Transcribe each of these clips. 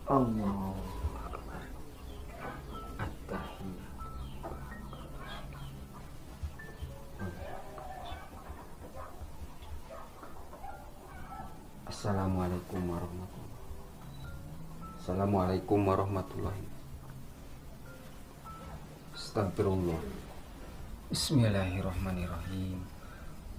Allahu Akbar. At-tahiyat. Assalamualaikum warahmatullahi. Assalamualaikum warahmatullahi. Astagfirullah. Bismillahirrahmanirrahim.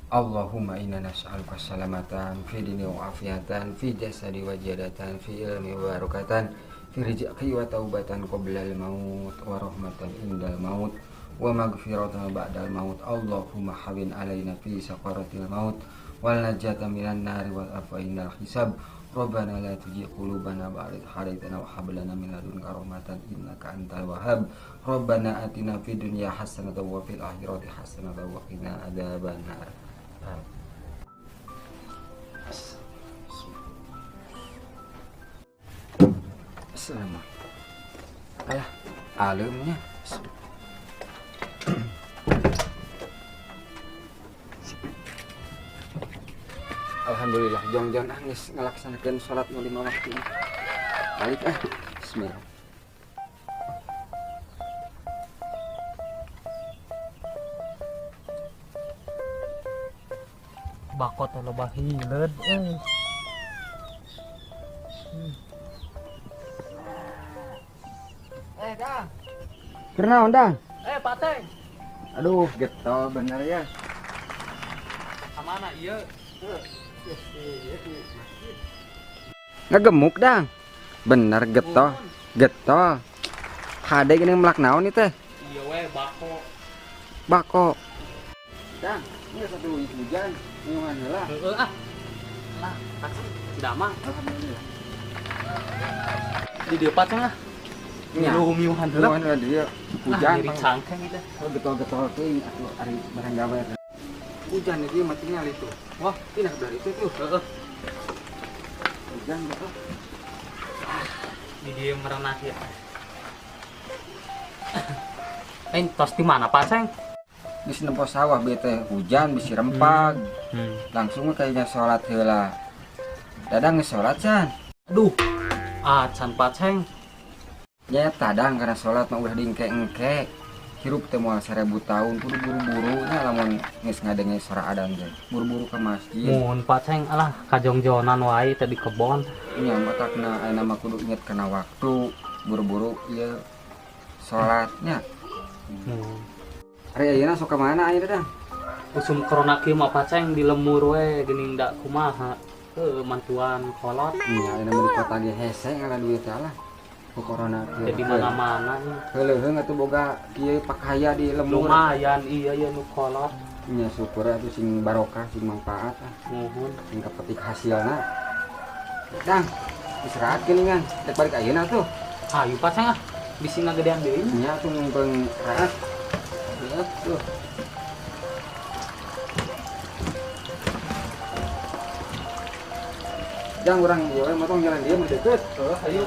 Allahumma inna nas'aluka salamatan fi dini wa afiatan fi jasadi wa jadatan fi ilmi wa barakatan fi rizqi wa taubatan qoblal maut wa rahmatan indal maut wa maghfiratan ba'dal maut. Allahumma hawin alaina fi sakaratil maut wal najata minan nari wal afwa indal hisab. Rabbana la tuzigh qulubana ba'da idh hadaytana wa hab lana min ladunka rahmatan innaka antal wahhab. Rabbana atina fid dunya hasanatan wa fil akhirati hasanatan wa qina adzabannar. Assalamualaikum. Alah, alemnya. Alhamdulillah, jong-jong ah geus ngalaksanakeun salat nu 5 waktu. Balik ah. Bismillah. Bakot loba hileud euy. Dang. Kunaon, Dang? Pateng. Aduh, getol bener ya. Kamana ieu? Ngegemuk, Dang. Bener getol. Getol. Hade geuning melak naon ieu teh? Ieu we bako. Bako. Dang, ini satu hujan, nyuhan heula. Heeh ah. Lah, taksi damang. Alhamdulillah. Di dieu paceng ah. Nya. Milu-miuhan heula. Miluhan heula dieu. Hujan. Diri cangkeng ieu teh. Oh, getol-getol teuing atuh ari barang gawe. Hujan ieu mah tinggal itu. Wah, pindah dari itu tuh. Heeh. Hujan gitu. Di dieu merenah ya. Tos di mana, Paceng? Geus nempo sawah bete teh hujan bisi rempag. Langsung kayaknya sholat heula. Dadang geus sholat can. Aduh. Acan Paceng. Nya tadang karena sholat mah ulah diengke-engke. Hirup teh moal 1000 tahun kudu buru-buru nya lamun geus ngadenge sora adan teh. Buru-buru ke masjid. Mun Paceng alah kajongjonan wae teh di kebon. Nya matakna ayeuna mah kudu inget kana waktu, buru-buru ieu sholatnya. Ari ayeuna sok ka mana ayeuna Dang? Usum corona kieu mah Paceng di lemur we geuning da kumaha. Heuh mantuan kolot. Nya ayeuna mah di kota ge hese ngala duit teh lah. Ku corona kieu. Jadi mana-mana nya. Heuleung atuh boga kieu pakaya di lemur. Lumayan iya ieu nu kolot. Nya syukur atuh sing barokah sing manfaat ah. Muhun sing kapetik hasilna. Dang, istirahat geuningan. Rek balik ayeuna tuh. Hayu Paceng ah. Bisi ngagedean deui. Nya atuh ngumpeng raat. Lihat tuh. Jangan orang ieu we motong jalan dia mah deket. Heuh, ayo.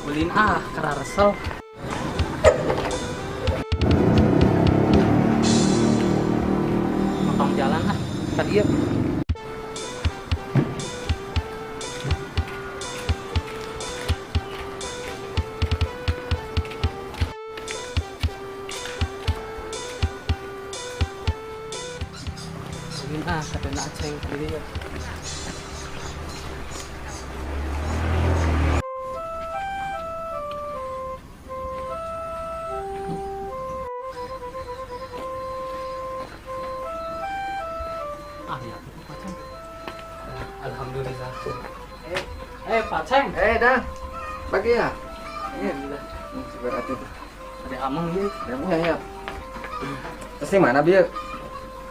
Ulin ah, keraresel. Motong jalan ah, tadi ya. Ulin ah, katanya aceng tadi ya. Alhamdulillah. Eh, Paceng. Eh, dah. Pagi ya? Iya, dah. Sebar atuh. Ada ameng ieu. Ya, ya. Terus di mana bieu?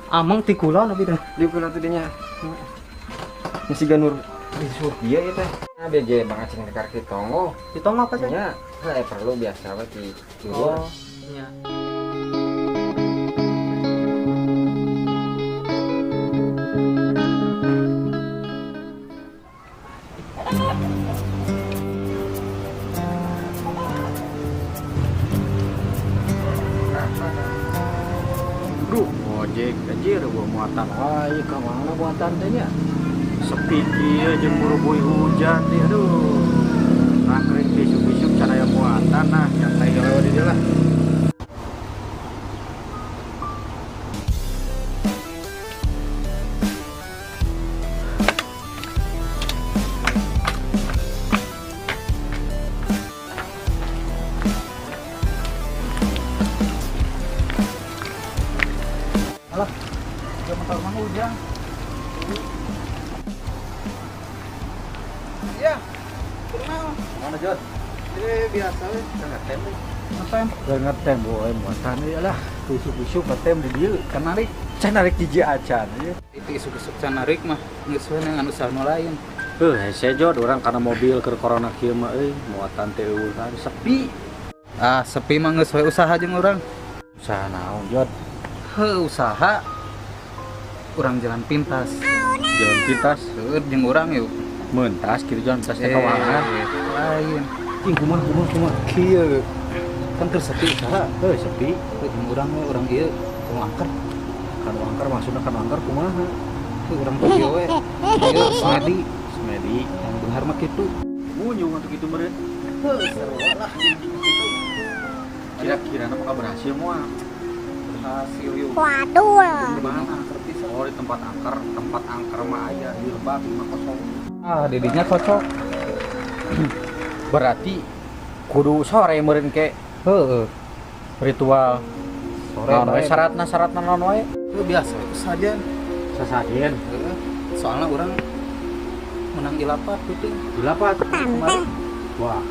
Ameng ti kulon abi teh. Di kulon tuh dinya. Masih ganur di Surya ya teh. Nah, BG Bang Aceng dekar ki tonggo. Di tonggo apa sih? Nya, saya perlu biasa we di luar. Oh, nya. Duh, ojek anjir gua muatan wae ka mana muatan teh nya. Sepi kieu jeung burubuy hujan teh aduh. Rangkring isuk-isuk can aya muatan nah nyantai gawe di dieu lah. Alah, jam motor mah hujan. Iya. Kenal. Mana Jod? Eh, biasa we. Ngetem. Ngetem. Ngetem boy muatan ieu lah. Isuk-isuk ngetem di dieu Can narik. Can narik hiji acan ieu. Itu isuk-isuk can narik mah geus we anu usaha nu lain. Heuh, hese Jod urang kana mobil keur corona kieu mah euy, muatan teh eueuh sepi. Ah, sepi mah geus we usaha jeung urang. Usaha naon Jod? Heuh, usaha urang jalan pintas. Jalan pintas. Heuh, jeung urang yuk. Mentas kitu jalan pintas teh kawangan. Lain. Ih, kumaha kumaha kumaha. Kieu. Kan keur sepi usaha. Heuh, sepi. Heuh, jeung urang we urang ieu tong angker. Kan angker maksudna kan angker kumaha? Heuh, urang teh kieu we. Ieu semedi, Semedi. yang beunghar mah kitu. Munyung atuh kitu meureun. Heuh, seru lah jeung kitu. Kira-kira apakah berhasil moal? Berhasil yuk. Waduh. Di mana? Oh, di tempat angker mah aya di Lebak 5-0. Ah, didinya cocok. Berarti kudu sore meureun ke Heeh. ritual. Sore Naon wae bae. syaratna syaratna naon wae? Heuh, biasa we sajen. Sasajen. Heeh. Soalnya urang menang ilapat puting Dilapat. kemarin. Wah.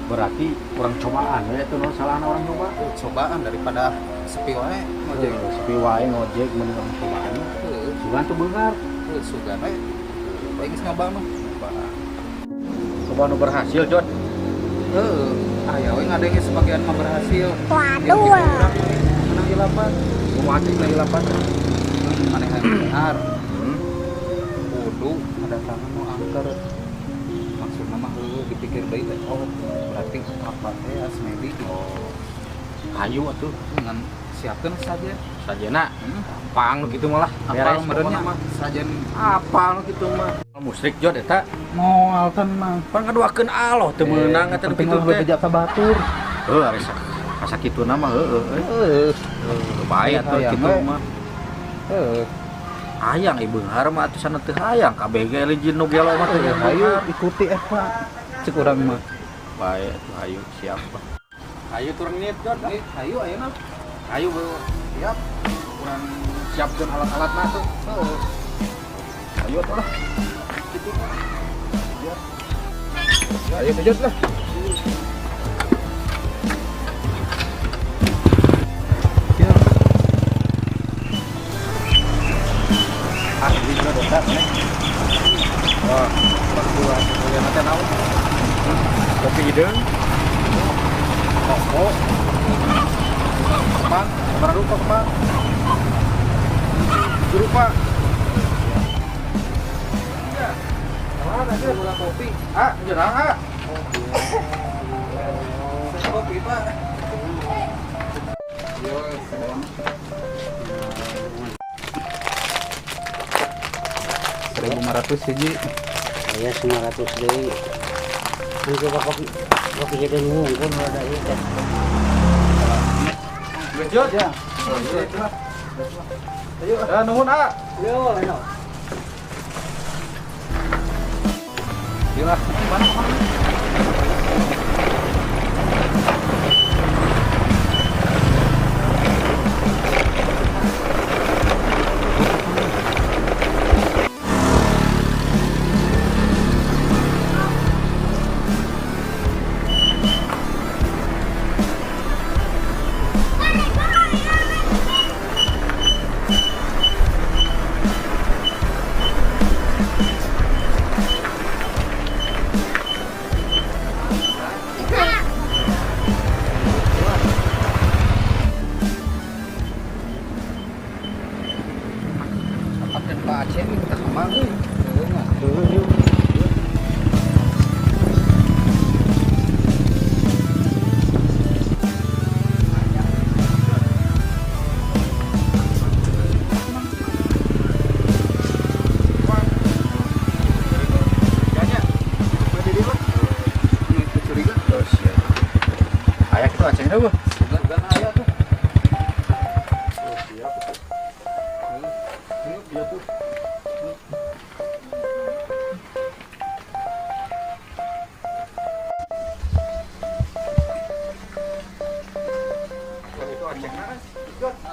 Berarti kurang cobaan we itu naon salahna orang nyoba. Cobaan daripada sepi wae ngojek. Heuh, sepi wae ngojek mending orang cobaan. Heuh, Sugan tuh beunghar. heuh, sugan we. Bae geus nyoba mah. Nyoba. Coba nu berhasil, Jod. Heeh, aya we ngadenge sebagian mah berhasil. Waduh. Urang menang ilapat. Kumaha cek na ilapat? Maneh hayang beunghar. Kudu ngadatangan nu angker. Maksudna mah heueuh dipikir deui teh. Oh, berarti apa teh asmedi. Oh. Hayu atuh. Ngan siapkeun saja. Sajena gampang nu kitu mah lah. Apal Beres meureun pokona mah sajen Apal nu kitu mah. Musyrik Jod eta moal tenang. pan ngaduakeun Allah teu meunang eta nu Penting kitu mah teh. bebeja ka batur. Heuh, ari asa kituna mah heueuh euy. Heuh, Heuh, bae atuh Hayang kitu we. mah. heuh. Hayang ieu beunghar mah atuh sana teu hayang kabeh ge lijin nu gelo mah teu Heuh, hayu ikuti eta. Cek urang mah. Bae atuh hayu siap. Hayu turun nit Jod. Eh, hayu ayeuna. Hayu beuh. Siap. Kurang siapkeun alat-alatna tuh. Heuh. Hayu atuh lah. Kitu mah. Ayo tuh Jod lah. Ah, ini juga dosa, nih. Wah, waktu kuliah teh naon? Kopi hideung. Rokok. Kepang, sabaraha rupa kepang? Tujuh rupa. Iya. Mana sih gula kopi? Ah, jerang ah. Kopi, Pak. Yo, sedang. 1500 hiji. Aya 900 deui. Kan coba kopi kopi hideung wungkul ada ieu teh. Geus Jod. Ya. Ayo. Ah, nuhun ah. Yo, eno. Ieu lah, mana mana? Eueuh. Sugan aya tuh. Oh, siap. Iya tuh. Itu aceh mana?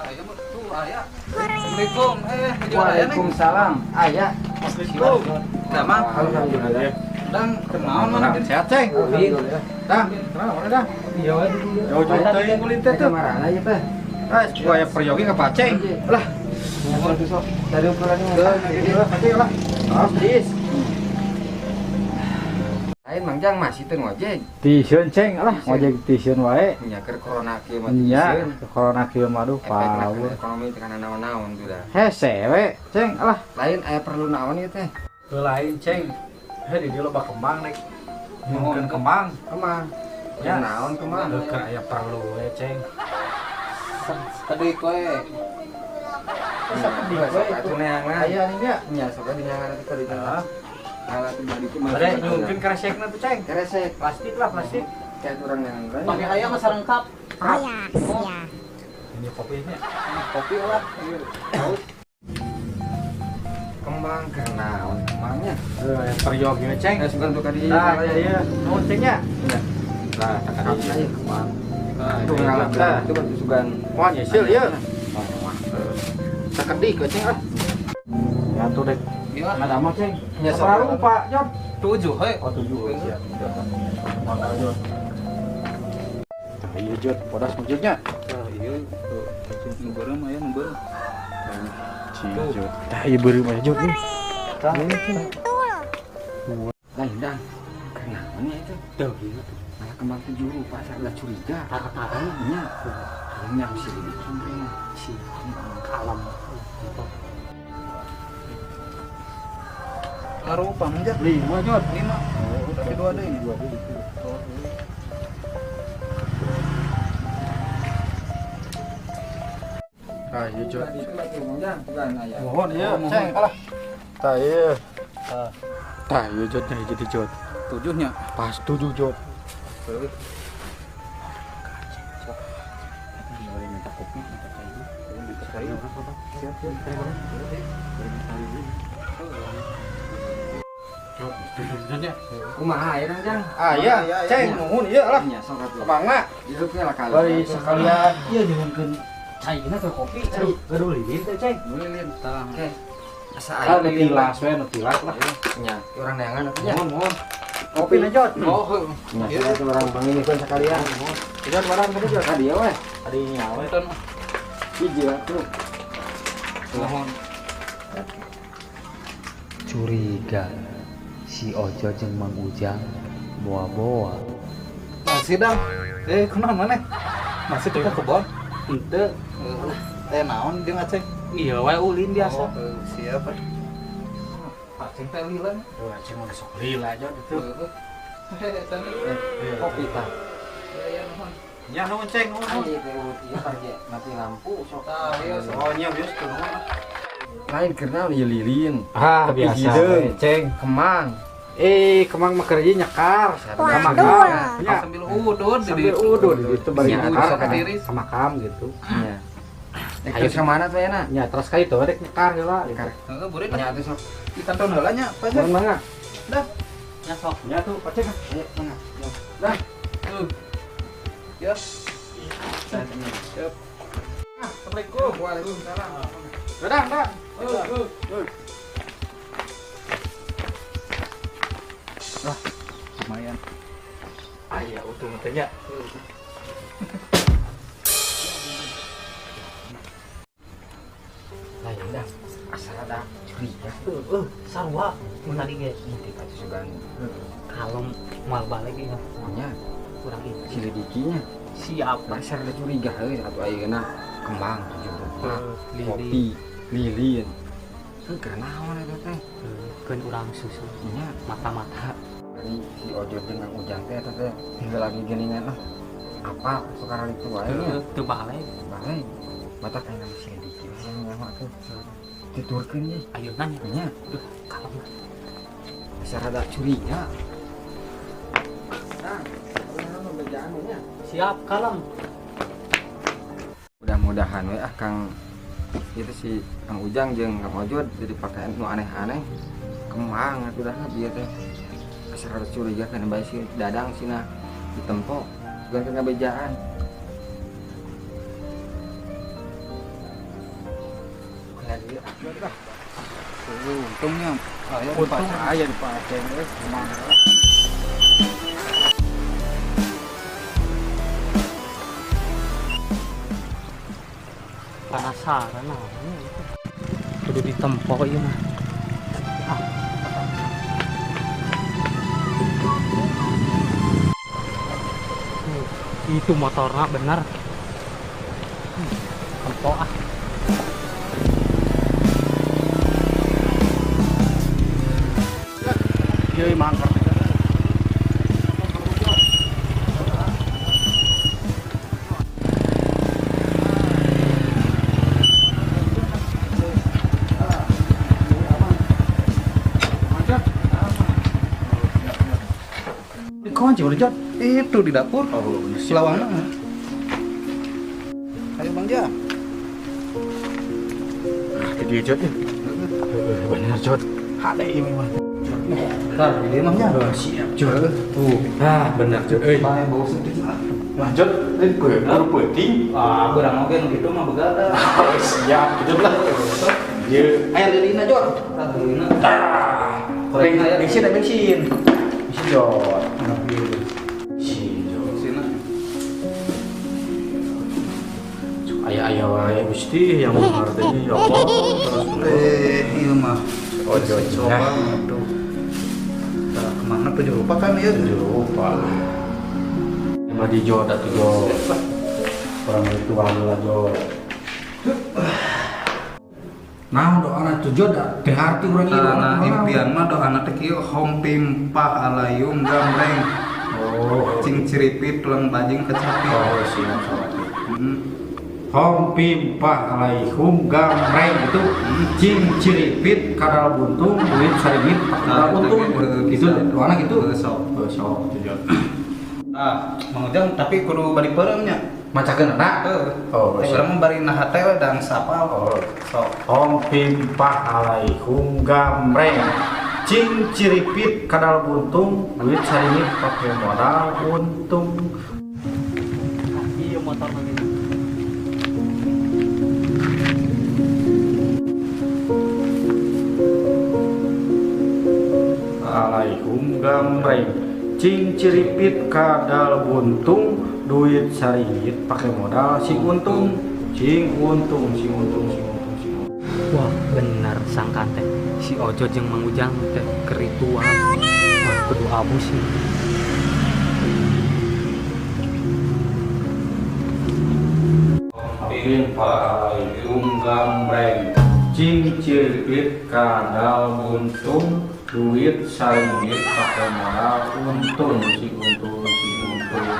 Aya mah tuh aya. Assalamualaikum. Jual aya nih. Waalaikumsalam. Aya. Assalamualaikum. Damang. Alhamdulillah. Dang, kunaon mana? Sehat, Ceng. Alhamdulillah. Dang, kenapa mana dang? Iya we. Jauh-jauh teuing ulin teh tuh. Marana ieu teh. Ah, gua aya peryogi ka Paceng. Lah, Mohon tuh sok. Dari ukurannya. lah, Paceng lah. Awas, Dis. Lain Mang Jang masih teu ngojek. Tisieun, Ceng. Lah, ngojek tisieun wae. Nya keur corona kieu mah Nya, tisieun. corona kieu mah aduh Efekna power. kana ekonomi teh kana naon-naon tuh dah. Hese we, Ceng. Lah, Lain aya perlu naon ieu teh? lain, Ceng. Heh, di dieu loba kembang nek. Nyungkeun kembang. Kemang. Ya. Ya naon kemang? Keur aya perlu we, Ceng. Tadi koe. Sakedik Sok atuh neangan. Aya nih nya. Nya sok atuh neangan atuh tadi Ah. Alat bari ku mah. Bade nyungkeun kresekna tuh, Ceng. Keresek. Plastik lah, plastik. Kayak urang neangan. Pakai aya mah sarengkap. Ini kopinya. Kopi lah. Kembang keur naon kembangnya? Eh, peryogi we, Ceng. Eh sugan tuh kadi. Nah, iya. Nuhun, Ceng nya. Iya. Nah, tak Kami aja kembang. Nah, Tuh ngalah Nah. itu batu sugan. Wah, nyesil ya. Sakedik we, Ceng ah. Ya tuh dek. Iya. Nggak ada mah, Ceng. Ya, sok. Sabaraha Pak, Jod? 7 he. Oh, 7. Siap. Mangga, Jod. Nah, iya, Jod. Podas mujudnya. Tah iya tuh. Nu beureum aya nu beureum. Jod. Tah, iya beureum aya, Jod. Tah. Lain dang. Keur naon ya itu? Tuh ieu tuh. Malah kembang tujuh rupa saya curiga. Tara-tara Nya. Nya mesti dibikin teh. si kalem. Ngarupa menjak. 5, Jod. 5. Tapi 2 deui nya. 2 deui. Oh, Ah, iya, Jod. Tadi itu batu Mang Jang, sugan aya. Mohon iya, Oh, mohon. Ceng. Alah. Tah, iya. Tah. Tah, iya, Jod. Nya jadi, Jod. 7 nya. Pas 7, Jod. Heuh. Minta kopi, minta cai. Siap, siap. Jod, 7 nya. Kumaha aya Kang Jang? Ah, iya, Ceng, nuhun iya lah. Nya sok atuh. Kemangna. Hirup lah kali. Bari sekalian Iya nyuhunkeun caina ke kopi. Aduh, gaduh lilin teh, Ceng. Lilin. Tah. Oke. Asa Ah, aya nu lilin. tilas we, nu tilas lah. Nya, urang neangan atuh nya. Mohon, mohon. Kopi na, Jod. Oh, heuh. Nya, sok atuh urang pangilihkeun sekalian. Jod, barang tadi, Jod. Tadi we. Tadi nyawa. Punten. Hiji atuh. Mohon. Curiga si Ojo jeung Mang Ujang boa-boa. Masih dang. Kunaon maneh? Masih tuh ka kebon? Henteu. Heuh. Teh naon jeung Aceng? Iya we ulin biasa. Oh, heuh, siap. Aceng teh lila. Tuh, Aceng mah sok lila, Jod itu. Heuh. Heh, tadi Kopi tah. Ya, ya nuhun. Ya, nuhun, Ceng, nuhun. Ayo teh urut ieu target mati lampu sok. Tah, ieu sok. Oh, nya bius tuh nuhun. Lain keur naon ieu lilin. Ah, Kopi biasa hideung. we, Ceng. Kemang. Kemang mah kerja nyekar. Waduh. Makam. Ya, Sambil udud di sambil ditu. udud gitu bari Nya, nyekar terus tiris. ke makam gitu. Nya. Terus ke mana tuh enak? Ya, terus ka itu rek nyekar heula gitu. Nyekar. Heeh, burit Nya lah. atuh sok. Ditonton heula nya, Pak. Nuhun mangga. Dah. Nya sok. Ya tuh, Paceng. Ayo, mangga. Tuh. Ya. Siap. Assalamualaikum. Waalaikumsalam. Dadah, dah. Lumayan. Ah, iya, untung teh nya. Lain dah. Asal ada curiga. Heeh, sarua mun tadi ge. Intip atuh sugan. Kalem moal balik ieu Nya, kurang itu. silidikinya. Siap. Dasar ada curiga heuh atuh ayeuna kembang tujuh rupa. Lilin. Kopi, lilin. Heuh keur naon eta teh? Keun urang susu Nya, mata-mata. tadi si Ojo jeung Kang Ujang teh eta teh tinggal lagi geuningan ah. Apa sekarang itu wae nya. Heeh, teu balik. Balik. Mata kayak nama silidiki we yang nyawa tuh. Titurkeun ye. Ayeuna nya. Nya, Duh, kalem. asa rada curiga. Nah, urang mah bejaan nya. Siap, kalem. Mudah-mudahan we ah Kang itu si Kang Ujang jeung Kang Ojod jadi pakaian nu aneh-aneh. Kemang atuh dah bieu teh. Asa rada curiga kana bae si Dadang sina ditempo bukan ke ngabejaan. Lagi ah. Untungnya aya Untung aya di Pak Aceng euy, kumaha. Penasaran nah. Kudu ditempo ieu mah. Ah. Itu motorna bener. Tempo ah. Ieu mah angker. Dikunci udah Jod. Itu di dapur. Oh, Selawangna. Ayo Bang Jam. Ah, di dieu Jod. Bener Jod. Hade ieu mah. Tah, di dieu mah nya. Siap Jod. Tuh. Ah, bener Jod euy. Bae bau sedih ah. Nah, Jod, lain baru peuting. Ah, urang oge nu kitu mah begal dah. Oh, siap gitu lah. Ieu. Ayo lilina Jod. Tah lilina. Ah. Korek aya. Bensin, bensin. Bensin Jod. Bensin Jod. Bensinna. Aya-aya wae Gusti yang benar teh ya Allah. Terus Ieu mah. Oh, Jod. Coba aduh. Tah kemana tujuh rupa kan ieu? Tujuh rupa. Emang di Jod atuh Jod. Orang ritual lah Jod. Nah, doana tuh Jod, teh arti urang ieu. Nah, impian mah doana teh kieu hom pimpah alayum gambreng. Oh, Cing ciripit tulang bajing kecapit. Oh, siap salah. Hom pimpah alaihum gambreng itu cing ciripit kadal buntung duit saringit kadal buntung itu doana gitu. Sok. Oh, sok tuh Jod. Ah, Mang Ujang tapi kudu bari peureum nya. Macakeun anak. Heuh. Oh, Teh siap. urang mah bari naha teh we dang sapal. Oh. Sok. Hom pimpah alaihum gambreng cing ciripit kadal buntung duit saringit pakai modal untung. Iya motor begini. Alaihum gambreng cing ciripit kadal buntung duit saringit pakai modal sing untung sing untung sing untung sing untung sing untung. Wah, bener sangkan teh si Ojo jeung Mang Ujang teh kerituan. Wah, kudu abu sih. Pimpah alaihum gambreng cing ciripit kadal buntung duit saringgit pakai modal untung sing untung sing untung sing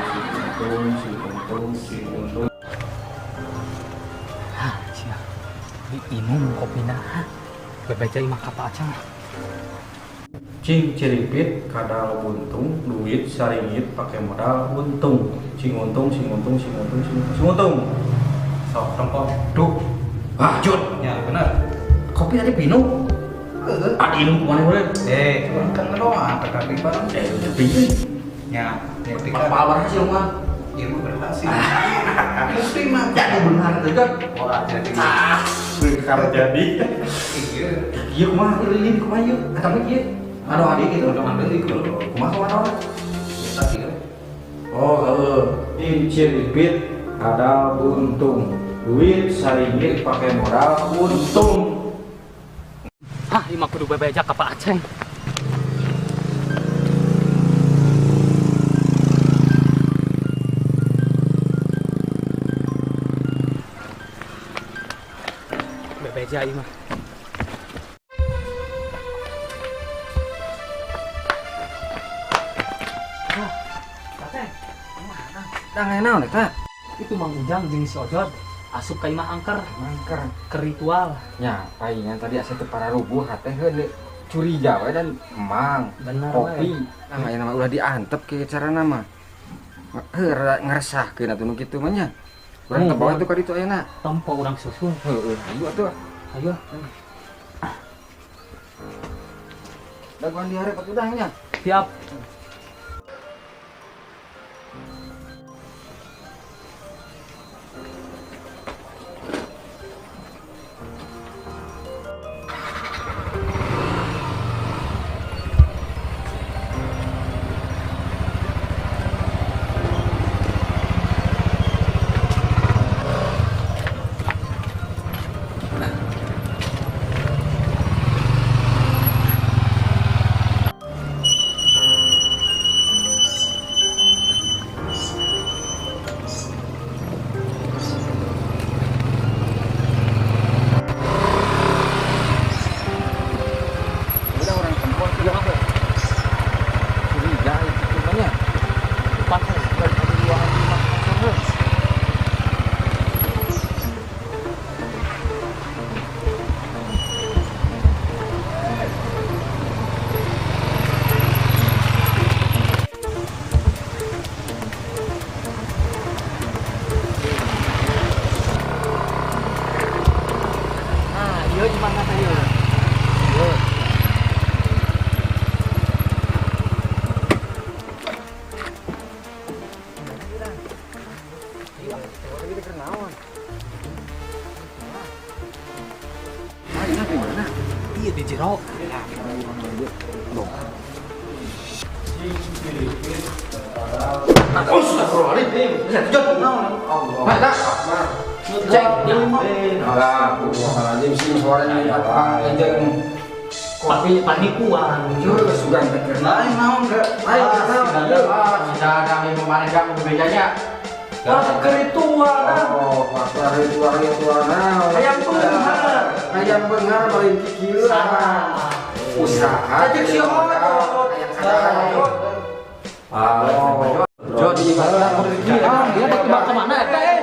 untung sing untung sing untung. Hah, sia. Diinum kopina. Bebeja imah ka Pak Aceng. Cing ciripit kadal buntung duit saringgit pakai modal untung sing untung sing untung sing untung sing untung sing untung. Sok tempo. Duh. Ah, Jod. Ya, bener. Kopi tadi minum. Heeh. Ah, diinum kemana boleh? Urang kan ngedoa teh kaki bareng. Tapi ini Nya, ngerti kan? apa berhasil mah? Ieu mah berhasil. Bukti mah. Jadi benar tuh, Jod. Wah, jadi. Ah, benar jadi. Iya. Iya, kumaha lilin kumaha ieu? Atau ieu? Aduh, adik gitu. Aduh, adik gitu. Kumaha kumaha? Eta kieu. Oh, heeh. Cing ciripit kadal buntung duit saringgit pakai modal untung. Hah, imah kudu bebeja ka Pak Aceng. Bebeja imah. Oh, Pak Aceng. Tang aya naon eta? Itu Mang Ujang jeung si Ojod asup ka imah angker. Angker. Ke ritual. Ya, palingan tadi asa teu pararubuh hate heuh curiga we dan emang Bener kopi. we. Nah, aya nama ulah diantep ke carana mah. Heuh rada ngeresahkeun atuh nu kitu mah nya. Urang teh bawa tuh ka ditu ayeuna. Tempo urang susul. Heueuh, ayo atuh. Ayo. Dagoan di hareup atuh dah nya. Siap. Udah orang tempo atuh dah. Curiga itu mah nya. Nah, ieu di mana teh ieu? Ah, ini di mana? Iya di jero. Lah, astagfirullahaladzim sih suaranya tukang jeung kopi Panipuan. Jur sugan teh keur Lain naon ge? Lain keur naon? Ah, si Dadang ieu maneh kang bejanya. Wah, kerituan. Oh, pasar ritual naon? Hayang beunghar. Hayang beunghar lain kikieuan. Usaha. Cek si Ojot. Hayang sadar. Ah, Jod di mana? Ah, dia bak kemana eta eh?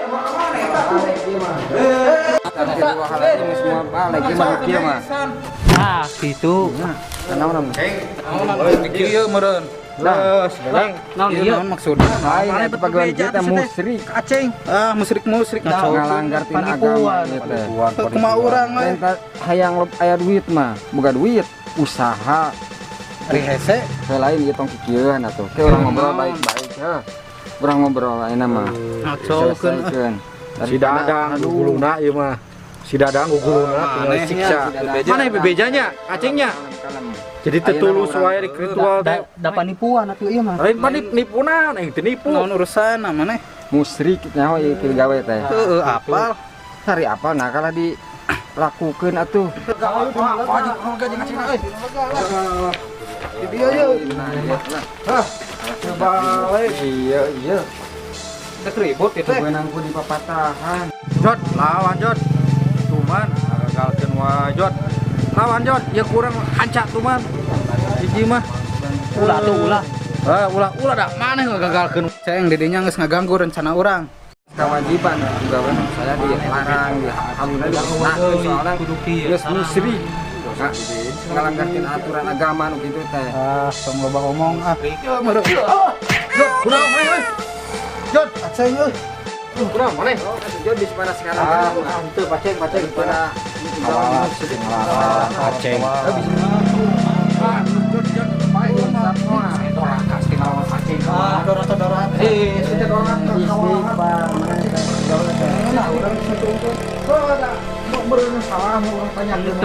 Astagfirullahaladzim semua balik ieu mah kieu mah. Ah, gitu. Naon Ieu meureun. Nah, Naon ieu? Maksudna? lain eta pagawean kita musyrik. Aceng. Ah, musyrik-musyrik ngaco. Ngalanggar tina agama ieu teh. Kumaha urang we? Lain hayang aya duit mah, boga duit, usaha. Ari hese. Saya lain ieu tong kikieuan atuh. Ke urang ngobrol baik-baik heuh. Urang ngobrol ayeuna mah. Ngacokeun. Selesaikeun. Si Dadang guguluna ieu mah. Si Dadang guguluna tinggal siksa. Mana bebejanya? Acengnya. Jadi tetulus wae di ritual teh. Da panipuan atuh ieu mah. Lain panip nipunan, aing teu nipu. Naon urusan maneh? Musyrik nyaho ieu kieu gawe teh. Heeh, apal. Cari apa nah kalau dilakukeun atuh. Di dieu yeuh. Hah. Iya iya. Teh ribut ieu teh. Beunang ku di papatahan. Jod, lawan Jod. Tuman, gagalkeun wae Jod. Lawan Jod, ya kurang hanca tuman. Hiji mah. Ulah tuh ulah. Ah, ulah ulah dah maneh ngagagalkeun. Ceng didinya geus ngaganggu rencana urang. Kewajiban gawe saya dilarang dihamuna dimusnahkeun soalna geus musyrik. Ngalanggarkeun aturan agama nu kitu teh. Ah, tong loba omong ah. Jod, kunaon maneh euy? Jod, Aceng euy. kunaon maneh? Oh, jod di mana sekarang? Ah, henteu paceng paceng Pada Aceng. Ah, dora-dora. Eh, sudah dora. Nah, urang satu Oh, da meureun salah urang tanyakeun.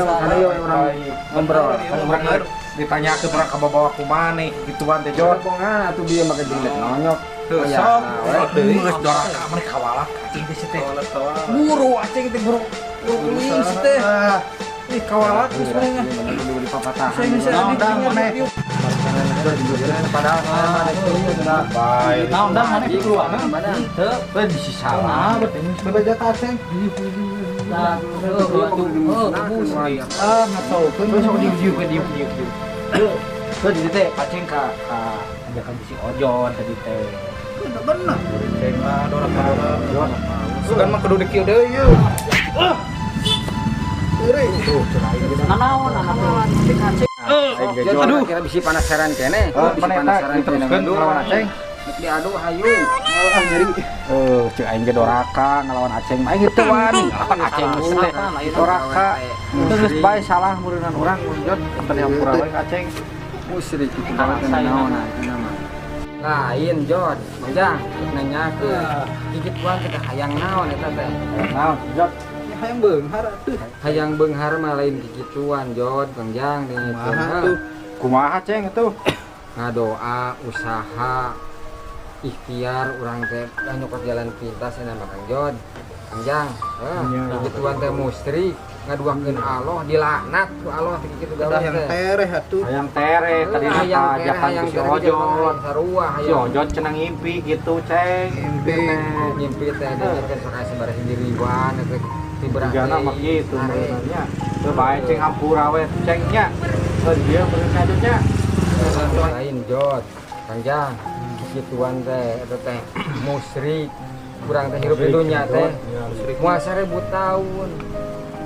Orang ngobrol. Urang ditanyakeun urang ka bawa kumaha gituan teh Jod. Bongan atuh bieu make jeung nonyok. Tuh, sok. Geus doraka maneh kawalak acing teh si teh. Buru acing teh buru. Buru uling si teh. Ih kawalak geus maneh. Di papatahan. Padahal bae. Naon dah maneh keluar. Teu bisa salah. Bebeja ka Aceng. Nah, heuh musyrik. Ah, ngacokeun. Sok diuk diuk diuk diuk diuk. Tuh di teh paceng ka ajakan si Ojon tadi teh. Bener. Ceng mah doraka dora. Sugan mah kudu dikieu deui yeuh. Tuh cenah aing geus. Nanaon nanaon. Aduh, kira bisi penasaran kene. Oh, Bisi paneta penasaran kene. diteruskeun lawan Aceng. Rek diadu hayu. Ah nyeri. Cek aing ge doraka ngelawan Aceng mah aing teu wani. Ngelawan Aceng geus teh. Doraka. Itu geus bae salah meureunnan urang mun Jod tadi hampura we ka Aceng. Musyrik itu banget naon eta mah. Lain Jod, Mang nanya ke gigituan teh hayang naon eta teh. Naon Jod? Hayang beunghar atuh. Hayang beunghar mah lain gigituan Jod, Bang Jang Kumaha tuh? Kumaha Ceng atuh? Ngadoa, usaha, ikhtiar urang teh nyokot jalan pintas cenah mah Kang Jod. Kang Jang, gigituan teh musyrik ngaduakeun Allah dilaknat ku Allah teh kitu gawe Hayang tereh atuh. Hayang tereh tadi ajakan ku si Ojot. Sarua Si Ojot cenah ngimpi gitu, Ceng. Ngimpi teh dengekeun sok aya sabaraha hiji ribuan teh tiberang. Jigana mah kitu meureunnya. Teu bae Ceng hampura we Ceng nya. Heuh dieu meureun nya. Lain Jod, Kang Jang, gituan teh eta teh musyrik. Urang teh hirup di dunya teh moal 1000 tahun.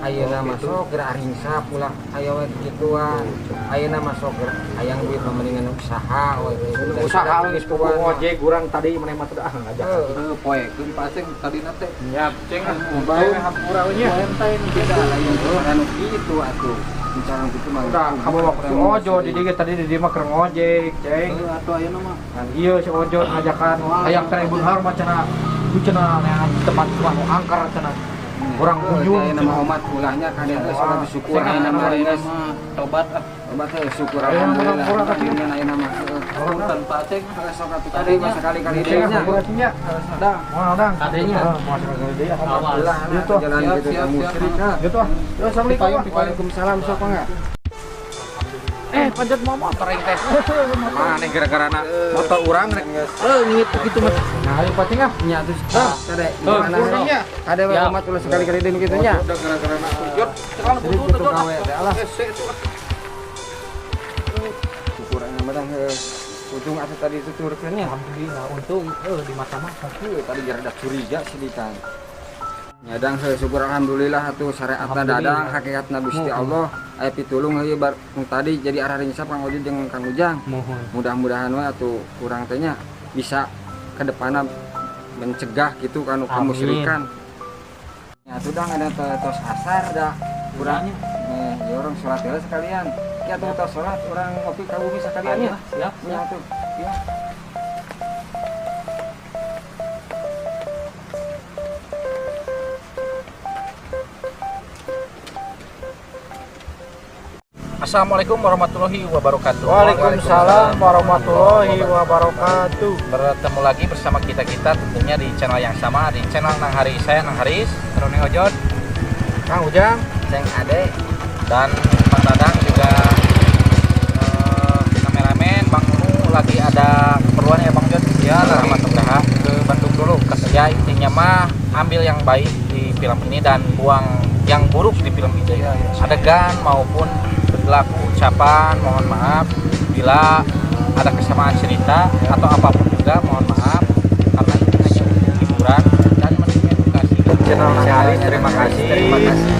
Ayeuna mah sok geura ringsap ulah aya we gituan. Ayeuna mah sok geura hayang duit mah mendingan usaha we. Usaha geus kuku ngojek urang tadi maneh mah teu ah ngajak. Heuh poekeun Pak Aceng tadina teh. Nya Ceng bae hampura we nya. Beda lain anu kitu atuh. Bicara gitu mah. Udah kabawa ku si Ojo di dieu tadi di dieu mah keur ngojek, Ceng. Heuh atuh ayeuna mah. Kan ieu si Ojo ngajakan hayang tereh beunghar mah cenah. Ku cenah neangan tempat nu angker cenah. Kurang kunjung nama umat ulahnya kade teh salat syukur ayeuna mah geus tobat ah. Tobat teh syukur alhamdulillah. Ayeuna mah punten Pak Aceng sok atuh tadi mah sekali-kali deui nya. Dang, moal dang. Kadenya. Moal sekali deui alhamdulillah gitu. Jalan gitu musyrik. Gitu ah. Assalamualaikum. Waalaikumsalam sok enggak? Panjat mau motor aing teh. Maneh gara-garana motor urang rek leungit kitu mah. Nah, ayo Pak Ceng ah. Nya atuh. Kade gimana? Kade we umat ulah sekali-kali deui kitu nya. Udah gara-garana Jod, cekal butuh teh gawe teh alah. Syukur aing mah ujung atuh tadi tuturkeun nya. Alhamdulillah untung di mata-mata. Tadi rada curiga sedikan. Nyadang syukur alhamdulillah atuh syariatna dadang hakikatna Gusti Allah aya pitulung heuh bar tadi jadi arah ringsap Kang Ojo jeung Kang Ujang. Mudah-mudahan we atuh urang teh nya bisa ke depanna mencegah gitu kanu kemusyrikan. Nya atuh dang ada tos asar dah urang nih ya orang salat heula sekalian. Ki atuh tos salat urang ngopi ka bumi sekalian ya. Siap. Nya atuh. Ya. Assalamualaikum warahmatullahi wabarakatuh. Waalaikumsalam warahmatullahi wabarakatuh. Bertemu lagi bersama kita-kita tentunya di channel yang sama, di channel Nang Haris. Saya Nang Haris, Roni Ojot, Kang Ujang, Ceng Ade, dan Bang Dadang juga kameramen. Bang Unu lagi ada keperluan ya Bang Jod? Ya, lagi ke Bandung dulu. Ya intinya mah ambil yang baik di film ini dan buang yang buruk di film ini. Ya, ya. Adegan maupun perilaku, ucapan, mohon maaf bila ada kesamaan cerita atau apapun juga mohon maaf karena ini hanya untuk hiburan dan mengedukasi. Channel Nang Haris, terima kasih. Terima kasih.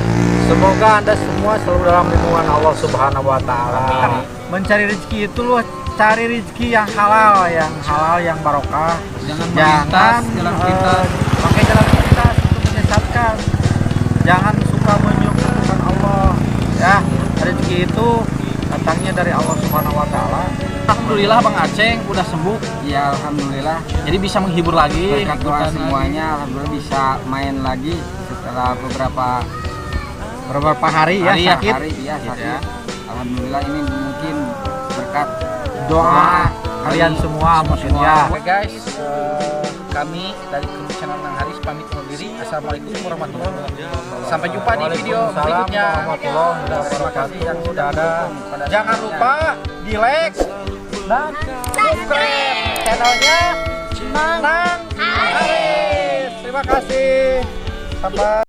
Semoga Anda semua selalu dalam lindungan Allah Subhanahu wa taala. Mencari rezeki itu loh, cari rezeki yang halal, yang barokah. Jangan melintas jalan pintas. Pakai jalan pintas untuk menyesatkan. Jangan suka menyekutukan Allah. Ya, rezeki itu datangnya dari Allah Subhanahu wa taala. Alhamdulillah Bang Aceng udah sembuh. Ya alhamdulillah. Jadi bisa menghibur lagi. Berkat doa semuanya alhamdulillah bisa main lagi setelah beberapa hari ya sakit. Hari, ya, sakit. Ya. Alhamdulillah ini mungkin berkat doa kalian semua maksudnya. Oke guys, kami dari channel Nang Haris pamit undur diri. Assalamualaikum warahmatullahi wabarakatuh. Sampai jumpa di video berikutnya. Terima kasih yang sudah ada. Jangan lupa di like dan subscribe channelnya Nang Haris. Terima kasih. Sampai.